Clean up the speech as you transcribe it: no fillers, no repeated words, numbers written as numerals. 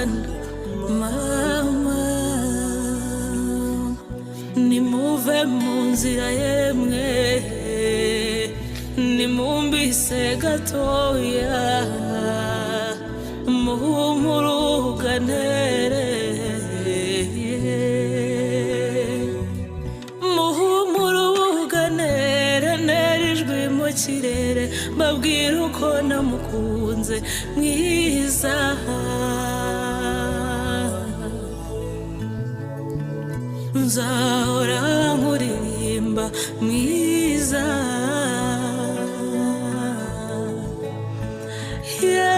Rwanda mama. Nimuve mu nzira yemwe, nimumbise gatoya, muhumuruganere, muhumuruganere, nera ijwi mu kirere, mbabwira uko namukunze mwiza. Nzahora nkuririmba mwiza. Yeah.